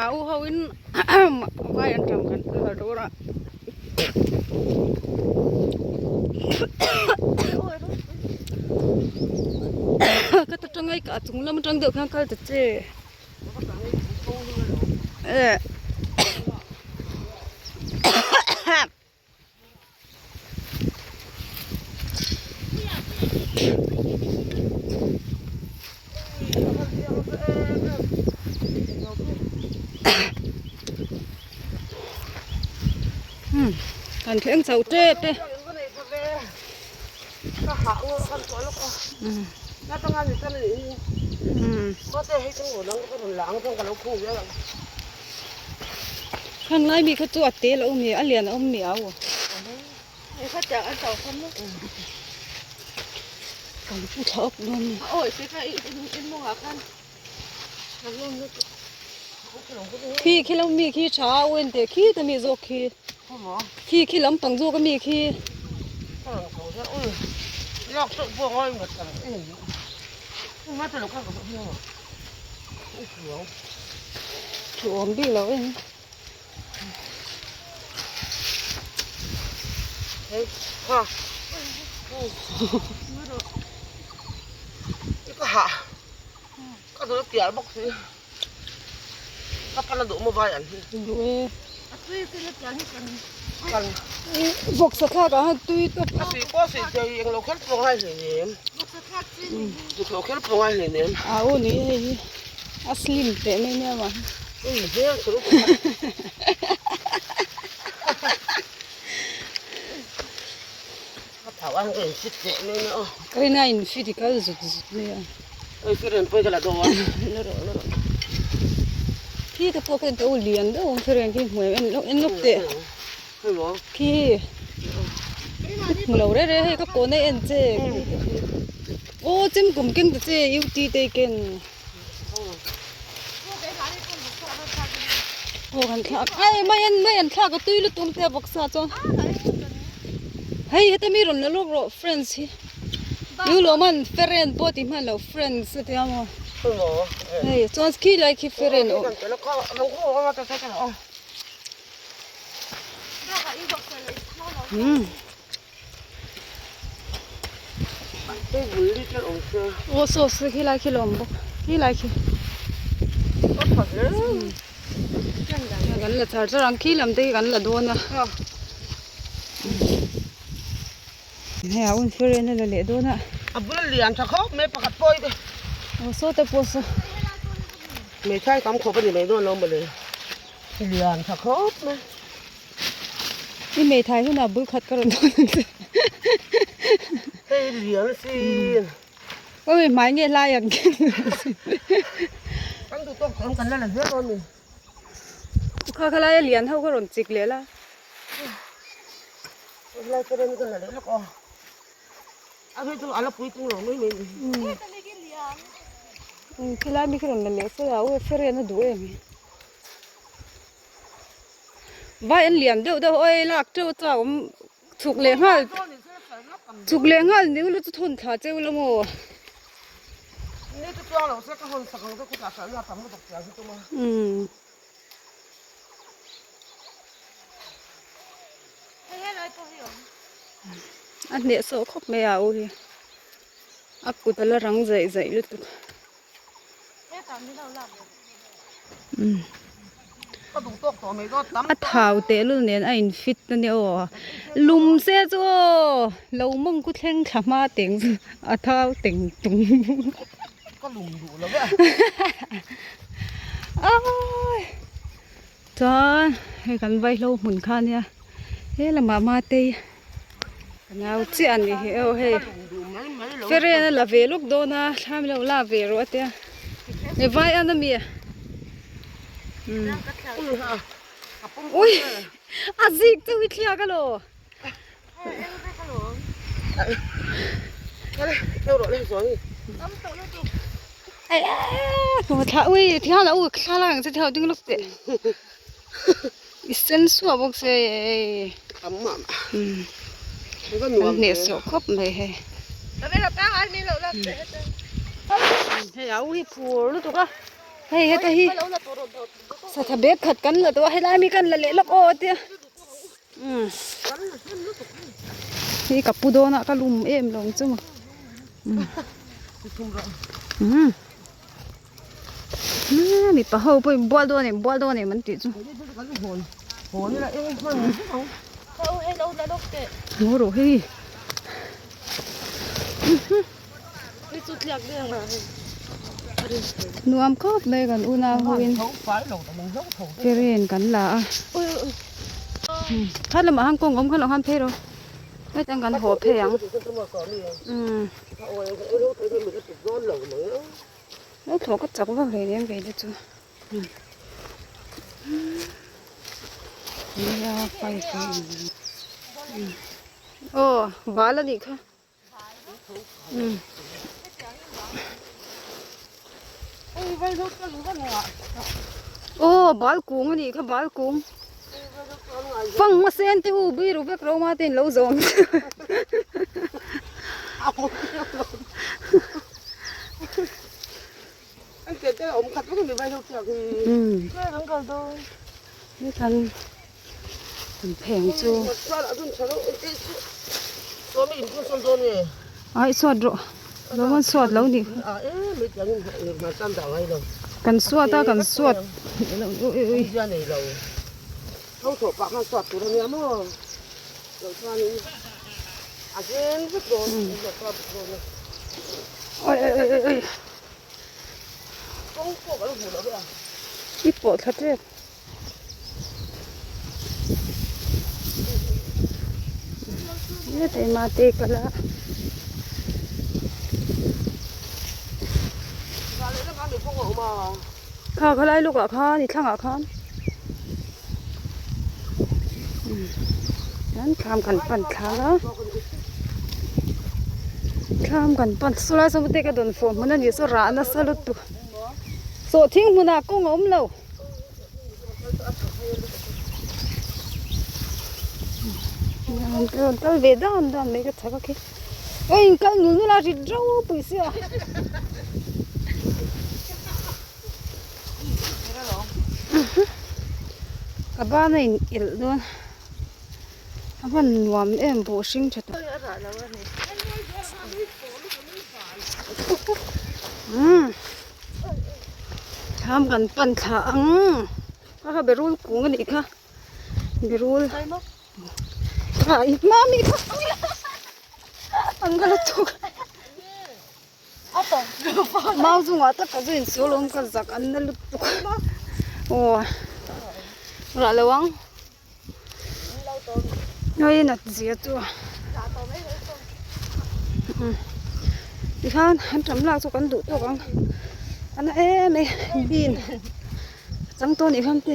A u ho in vai an tam kan la dawn a. Ka ta tangai ka chung lam atang deuh khan kal ta che. Kan thleng chho tep e. Khan ngai mi kha chu a te lo mi a lian a awm mi au kan pu thla awk dawn ni. Khi khi lo mi khi tha a u en teh khi ta mi zawk khi khi khi lampang zawk a mi khi. Thu awm bik lo em. Duh e. Vawksa thlak ah hian tui tawp. A u ni hei hi a slim teh mai nia mah Ka rin a in fit i kal zut zut mai a. Khi te pawh khian ka u lian deuh awm thei reng khi hmuh em en lawk teh. Khi hmu lo reh reh hei ka kawn a en che aw chem kum keng ta che u t te ken aw kan thlak ai mai an mai an thlak a tui lutuk te a bawksa chuan hei heta mi rawn la lawk rawh friends hi u lawm an feren pawh tih hman loh friends a tia maw hei chuan khi lai khi feren awm. Aw saw saw khi lai khi la awm bawk khi lai khi kan la char char ang khi lam te hi kan la dawn a hei a un fer en a la leh dawn a a bula lian tha khawp mai pakhat pawh hi aw saw te pawh saw hmeichhia tam khawp a ni mai dawn lo mawle. Lian tha khawp mai. I hmeithai hunah bul khat ka rawn dawn ang che. Hei lian sin. Awi hmai nge hlai ang khin. Kan duh tawk chuan kan la la zel dawn ni. Kha kha laia lian ho ka rawn chik leh la. Lai ka rawn ka la leh lawk aw. A hei chu a la puitling lo mai mai ni. Khilai mi khi rawn la leh se a ui feren a duh em hi. Vai an lian deuh deuh awi lak teuh a chak awm chhuk leh nghal chhuk leh nghal ni ula chu thawn thla cheu la maw. Umm. A hneh sawh khawp mai a u hi a kut a la rang zaih zaih lutuk a thau tehlul nen a in fit a nia aw lum se chu aw lo mawng khu thleng thla hma teng chu a thau teng tung Chuan hei kan vaihlo hmun kha ania he lamah matei ka nau chiah a ni hi aw hei feren a la ve lawk dawn a thlam ilo la ve rawh a tia hei vai an ami ui a zik chu i thliak alaw. Ui thla la u thla la ang che thla ding lawk teh i sen suah bawk se ei an hnehsawh khawp mai hei hei a ui phur lutuk a hei heta hi. Satha bag khat kan la tawh a helai mi kan la leh lawk aw a tia umm hei ka pu dawn a ka lum em lo ang chu maw umm mipa ho pawhin bual dawn em bual dawn em an tih chu haw rawh hei. Nuam khawp mai kan unau ho in feren kan la a kha lamah khan kawng awm kha lo khan phei rawh hetiang kan haw phei ang umm lo thlawh ka chak vak hlei nem kei te chu nia pipe a in aw bal a nih kha. Aw bal kung a nih kha bal kung fang hmasen te u biru vek ro ma te in lo zawm An pheng chu ai suat rawh lo an suat lo nih kha kan suat a kan suat oi oi oi oi i pawh thla tep. Heta mate kal a kha khalai lawk ah khan i thlangah khan chuan thlam kan pan thla a thlam kan pan saw lai saw te ka dawn fawh hmun a nih saw rah nasa lutuk sawhthing hmunah kawng a awm lo. Rawn kal ve dan dan mai ka chak a khi oi in kal nul nul a rit ropui sia ka ban a in elh dawn a hman nuam em pawh hring tha tawh umm. Thlam kan pan thla ang a kha berul kung a nih kha berul ah i hma mi kha an ka la tuk mau chungah tak ka zu insual awm ka zak an na lutuk aw rah lo ang hei nat zia chu tikhan an tam lak chu kan duh tawk ang a na em mai bean a chang tawh anih khan te.